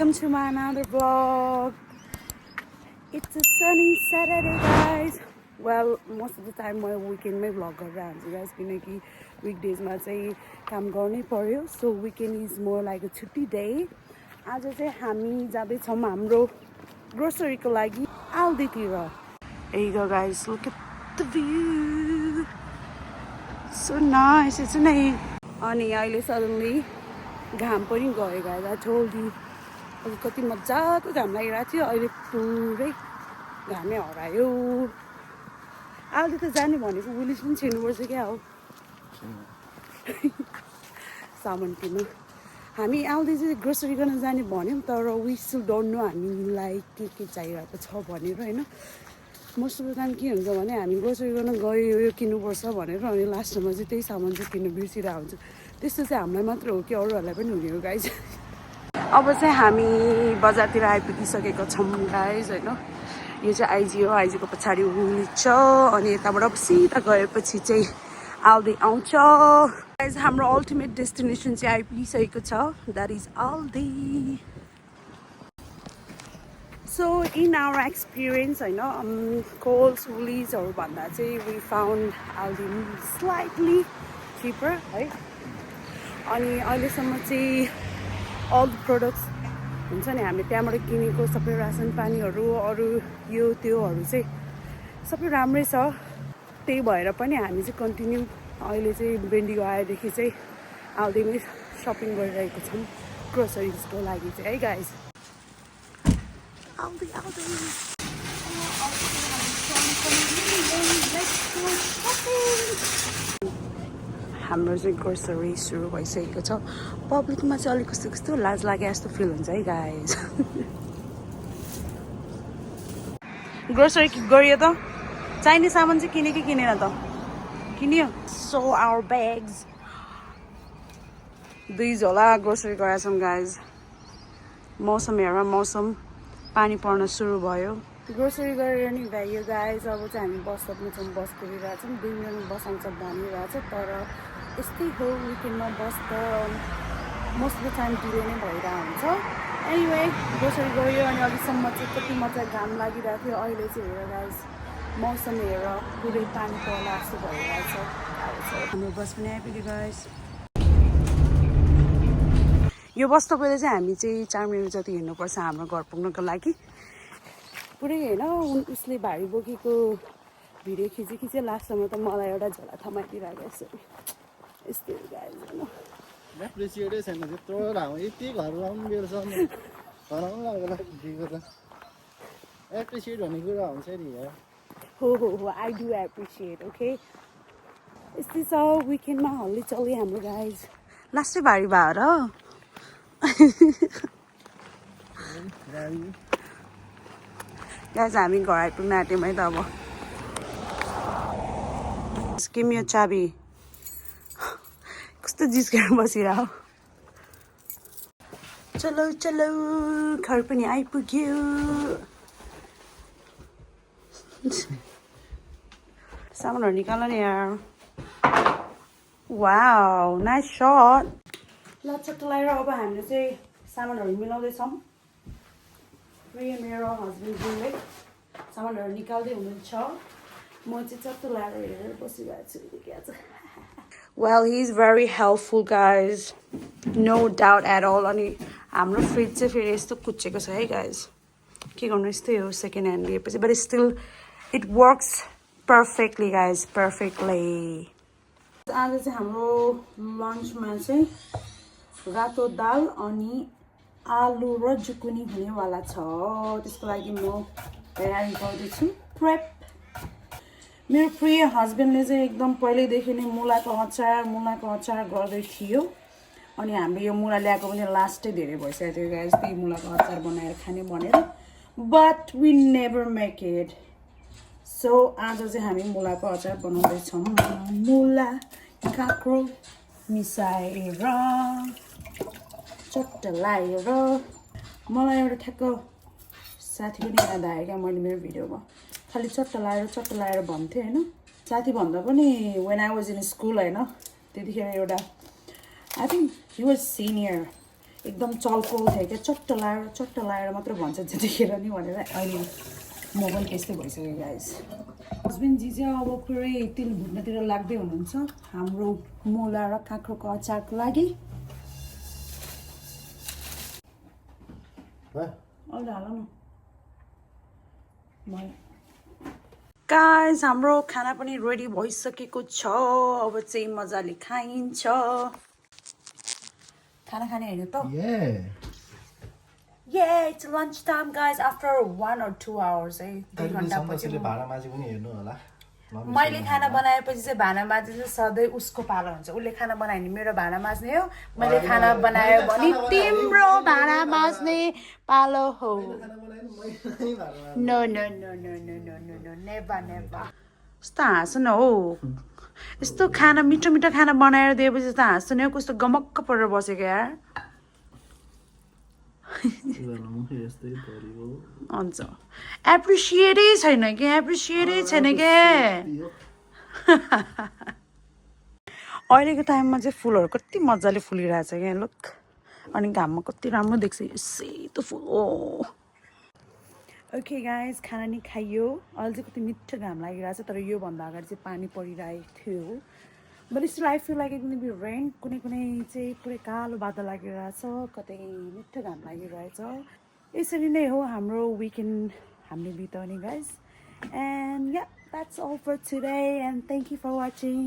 welcome to my another vlog. It's a sunny Saturday, guys. Well, most of the time my weekend may vlog around, guys. Because weekdays ma चाहिँ काम गर्नै पर्यो, so weekend is more like a छुट्टी day. आज चाहिँ हामी जाँदै छौं हाम्रो grocery को लागि Aldi-तिर. There you go, guys. Look at the view. So nice, isn't it? अनि अहिले suddenly घाम पनि गयो, guys. I told you. अब कति मजाको घाम लागिरहेको थियो, अहिले पुरै घामै हरायो. आलु त जाने भनेको पुलिस पनि छिर्नुपर्छ क्या हो सामान किन्नु. हामी आउँदै चाहिँ ग्रोसरी गर्न जाने भन्यौँ, तर वी स्टिल डोन्ट नो हामीलाई के चाहिरहेको छ भनेर हैन. मोस्ट अफ द टाइम के हुन्छ भने हामी ग्रोसरी गर्न गयो यो किन्नुपर्छ भनेर अनि लास्टमा चाहिँ त्यही सामान चाहिँ किन्नु बिर्सिरहेको हुन्छ. त्यस्तो चाहिँ हामीलाई मात्र हो कि अरूहरूलाई पनि हुने हो गाइज. अब चाहिँ हामी बजारतिर आइपुगिसकेको छौँ गाइज हैन. यो चाहिँ आइजी हो, आइजीको पछाडि हुली छ अनि यताबाट अब सिधा गएपछि चाहिँ आल्दी आउँछ. गाइज हाम्रो अल्टिमेट डेस्टिनेसन चाहिँ आइपुगिसकेको छ, that is Aldi. So in our experience हैन, कोल्स वुलिजहरू भन्दा चाहिँ we found Aldi slightly cheaper है. अनि अहिलेसम्म चाहिँ अल द प्रोडक्ट्स हुन्छ नि हामीले त्यहाँबाट किनेको सबै रासन पानीहरू अरू यो त्योहरू चाहिँ सबै राम्रै छ. त्यही भएर पनि हामी चाहिँ कन्टिन्यू अहिले चाहिँ बेन्डिगो आएदेखि चाहिँ आल्दीमै सपिङ गरिरहेको छौँ ग्रोसरिजको लागि चाहिँ है गाइज. आल्दी हाम्रो चाहिँ ग्रोसरी सुरु भइसकेको छ. पब्लिकमा चाहिँ अलिक कस्तो कस्तो लाज लागे जस्तो फिल हुन्छ है गाइज. ग्रोसरी गरियो त, चाहिने सामान चाहिँ किन्यो कि किनेन त? किन्यो. सो आवर ब्याग्स दुई झोला ग्रोसरी गरेका छौँ गाइज. मौसम हेर, मौसम पानी पर्न सुरु भयो. ग्रोसरी गरेर नि भ्याइयो गाइज. अब चाहिँ हामी बस स्टपमा छौँ, बस कुरिरहेको छौँ. 2 मिनटमा बस आउँछ भनिरहेको छ, तर यस्तै हो विकेन्डमा बस त most of the time delay नै भइरहेको हुन्छ. एनिवे ग्रोसरी गयो अनि अहिलेसम्म चाहिँ कति मजा घाम लागिरहेको थियो. अहिले चाहिँ हेर गाइज मौसम हेर पुरै पानी पर्ला जस्तो भइरहेको छ. हाम्रो बस पनि आइपुग्यो गाइज. यो बस स्टपले चाहिँ हामी चाहिँ 4 मिनट जति हिँड्नुपर्छ हाम्रो घर पुग्नको लागि. पुरै होइन उसले भारी बोकेको भिडियो खिची लास्टसम्म त मलाई एउटा झोला थमाइदिइरहेको छु. यस्तै गाइज होइन. एप्रिसिएटै छैन त्यत्रो लामो यति घरमा पनि बेलसम्म घरमा लागेर दिएको त एप्रिसिएट भन्ने कुरा हुन्छ नि यार. हो आई डु एप्रिसिएट. ओके यस्तै छ विकेन्डमा हल्ली चल्यो हाम्रो गाइज. लास्टै भारी भएर गाइज हामी घर आइपुग्न आँट्यौँ है त. अब स्किमियो चाबी कस्तो जिस्केर बसिरह. चलो चलो घर पनि आइपुग्यो. सामानहरू निकाल नि यार. वाउ नाइस सट. ल चट्ट लगाएर अब हामीले चाहिँ सामानहरू मिलाउँदैछौँ. मेरो हस्बेन्डले सामानहरू निकाल्दै हुनुहुन्छ. म चाहिँ चट्ट लगाएर हेरेर बसिरहेको छु. Well, he's very helpful guys. No doubt at all. अनि हाम्रो फ्रिज चाहिँ फेरि यस्तो कुच्चेको छ है गाइज. के गर्नु, यस्तै हो सेकेन्ड ह्यान्ड लिएपछि. But still it works perfectly guys, perfectly. आज चाहिँ हाम्रो लन्चमा चाहिँ रातो दाल अनि आलु र जुकुनी हुनेवाला छ. त्यसको लागि म तयारी गर्दैछु. प्रेप. मेरो प्रिय हस्बेन्डले चाहिँ एकदम पहिल्यैदेखि नै मुलाको अचार गर्दै थियो. अनि हामीले यो मुला ल्याएको पनि लास्टै धेरै भइसकेको थियो गाइज, त्यही मुलाको अचार बनाएर खाने भनेर. But we never make it. So आज चाहिँ हामी मुलाको अचार बनाउँदैछौँ. मुला काँक्रो मिसाएर चट्ट लाएर. मलाई एउटा ठ्याक्क साथी पनि याद आयो क्या, मैले मेरो भिडियोमा खालि चट्ट लाएर भन्थेँ होइन. साथी भन्दा पनि when I was in school होइन, त्यतिखेर एउटा I think he was senior. एकदम चल्को थियो क्या चट्ट लाएर मात्र भन्छ त्यतिखेर नि भनेर अहिले म पनि त्यस्तै भइसक्यो गाइस हस्बेन्डजी चाहिँ अब पुरै तिल भुट्नतिर लाग्दै हुनुहुन्छ हाम्रो मुला र काँक्रोको अचारको लागि गाइस हाम्रो खाना पनि रेडी भइसकेको छ अब चाहिँ मजाले खाइन्छ खाना खाने होइन त Yeah, it's lunchtime, guys. After 1 or 2 hours, मैले खाना बनाएपछि चाहिँ भाँडा माझ्ने चाहिँ सधैँ उसको पालो हुन्छ उसले खाना बनायो भने मेरो भाँडा माझ्ने हो मैले खाना बनायो भने तिम्रो भाँडा माझ्ने पालो हो no no no no no no no no never never यस्तो हाँस न हो यस्तो खाना मिठो मिठो खाना बनाएर दिएपछि त हाँस्छु नि कस्तो गमक्क परेर बसेको यार हुन्छ एप्रिसिएटै छैन कि एप्रिसिएटै छैन के अहिलेको टाइममा चाहिँ फुलहरू कति मजाले फुलिरहेछ क्या लुक अनि घाममा कति राम्रो देख्छ सेतो फुल ओ ओके गाइस खाना नि खाइयो अहिले चाहिँ कति मिठो घाम लागिरहेछ तर योभन्दा अगाडि चाहिँ पानी परिरहेको थियो but still I feel like it will be rain कुनै कुनै चाहिँ पुरै कालो बादल लागिरहेछ कतै मिठो घाम लागिरहेछ यसरी नै हो हाम्रो विकेन्ड हामीले बिताउने guys and yeah that's all for today and thank you for watching